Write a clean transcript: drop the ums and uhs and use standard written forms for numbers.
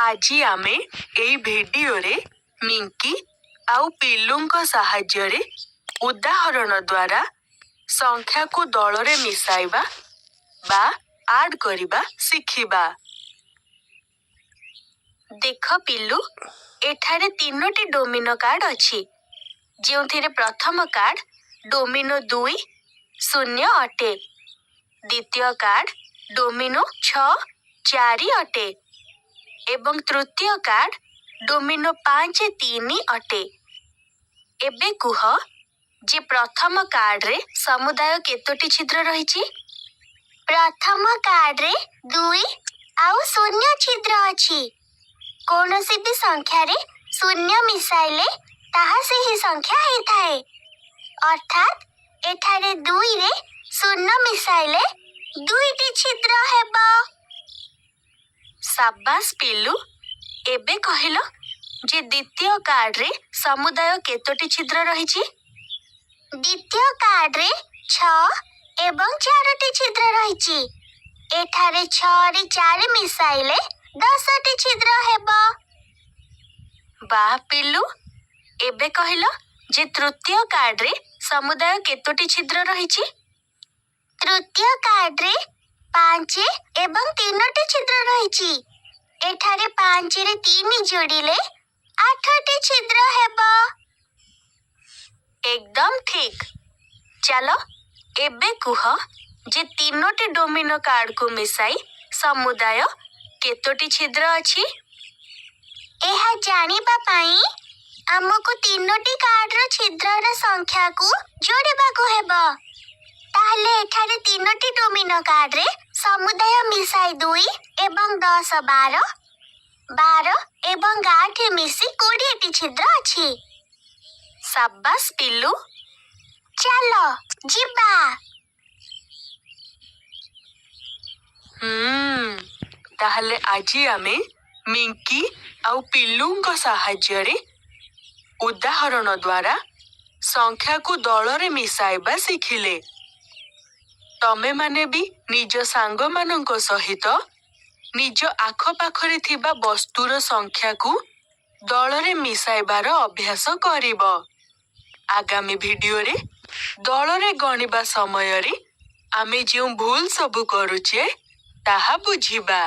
ଆଜି ଆମେ ଏଇ ଭିଡିଓରେ ମିଙ୍କି ଆଉ ପିଲୁଙ୍କ ସାହାଯ୍ୟରେ ଉଦାହରଣ ଦ୍ୱାରା ସଂଖ୍ୟାକୁ ଦଳରେ ମିଶାଇବା ବା ଆଡ୍ କରିବା ଶିଖିବା। ଦେଖ ପିଲୁ, ଏଠାରେ ତିନୋଟି ଡୋମିନୋ କାର୍ଡ ଅଛି, ଯେଉଁଥିରେ ପ୍ରଥମ କାର୍ଡ ଡୋମିନୋ 2 0 ଅଟେ, ଦ୍ୱିତୀୟ କାର୍ଡ ଡୋମିନୋ 6 4 ଅଟେ ଏବଂ ତୃତୀୟ କାର୍ଡ ଡୋମିନୋ 5 3 ଅଟେ। ଏବେ କୁହ ଯେ ପ୍ରଥମ କାର୍ଡରେ ସମୁଦାୟ କେତୋଟି ଛିଦ୍ର ରହିଛି? ପ୍ରଥମ କାର୍ଡରେ 2 ଆଉ 0 ଛିଦ୍ର ଅଛି। କୌଣସି ବି ସଂଖ୍ୟାରେ 0 ମିଶାଇଲେ ତାହା ସେହି ସଂଖ୍ୟା ହେଇଥାଏ। ଅର୍ଥାତ୍ ଏଠାରେ 2ରେ 0 ମିଶାଇଲେ 2ଟି ଛିଦ୍ର ହେବ। ସାବାସ୍ ପିଲୁ, ଏବେ କହିଲ ଯେ ଦ୍ୱିତୀୟ କାର୍ଡରେ ସମୁଦାୟ କେତୋଟି ଛିଦ୍ର ରହିଛି? ଦ୍ୱିତୀୟ କାର୍ଡରେ 6 ଏବଂ 4ଟି ଛିଦ୍ର ରହିଛି। ଏଠାରେ 6ରେ 4 ମିଶାଇଲେ 10ଟି ଛିଦ୍ର ହେବ। ବାଃ ପିଲୁ, ଏବେ କହିଲ ଯେ ତୃତୀୟ କାର୍ଡରେ ସମୁଦାୟ କେତୋଟି ଛିଦ୍ର ରହିଛି? ତୃତୀୟ କାର୍ଡରେ 5 ଏବଂ 3ଟି ଛିଦ୍ର ରହିଛି। ଏଠାରେ 5ରେ 3 ଯୋଡ଼ିଲେ 8ଟି ଛିଦ୍ର ହେବ। ଏକଦମ ଠିକ୍। ଚାଲ ଏବେ କୁହ ଯେ ତିନୋଟି ଡୋମିନୋ କାର୍ଡକୁ ମିଶାଇ ସମୁଦାୟ କେତୋଟି ଛିଦ୍ର ଅଛି? ଏହା ଜାଣିବା ପାଇଁ ଆମକୁ ତିନୋଟି କାର୍ଡର ଛିଦ୍ରର ସଂଖ୍ୟାକୁ ଯୋଡ଼ିବାକୁ ହେବ। ତାହେଲେ ଏଠାରେ ତିନୋଟି ଡୋମିନୋ କାର୍ଡରେ ସମୁଦାୟ ମିଶାଇ 2 ଏବଂ 10 12, 12 ଏବଂ 8 ମିଶି 20ଟି ଛିଦ୍ର ଅଛି। ସାବାସ୍ ପିଲୁ। ଚାଲ ଯିବା। ତାହେଲେ ଆଜି ଆମେ ମିଙ୍କି ଆଉ ପିଲୁଙ୍କ ସାହାଯ୍ୟରେ ଉଦାହରଣ ଦ୍ୱାରା ସଂଖ୍ୟାକୁ ଦଳରେ ମିଶାଇବା ଶିଖିଲେ। ତମେମାନେ ବି ନିଜ ସାଙ୍ଗମାନଙ୍କ ସହିତ ନିଜ ଆଖପାଖରେ ଥିବା ବସ୍ତୁର ସଂଖ୍ୟାକୁ ଦଳରେ ମିଶାଇବାର ଅଭ୍ୟାସ କରିବ। ଆଗାମୀ ଭିଡିଓରେ ଦଳରେ ଗଣିବା ସମୟରେ ଆମେ ଯେଉଁ ଭୁଲ ସବୁ କରୁଛେ ତାହା ବୁଝିବା।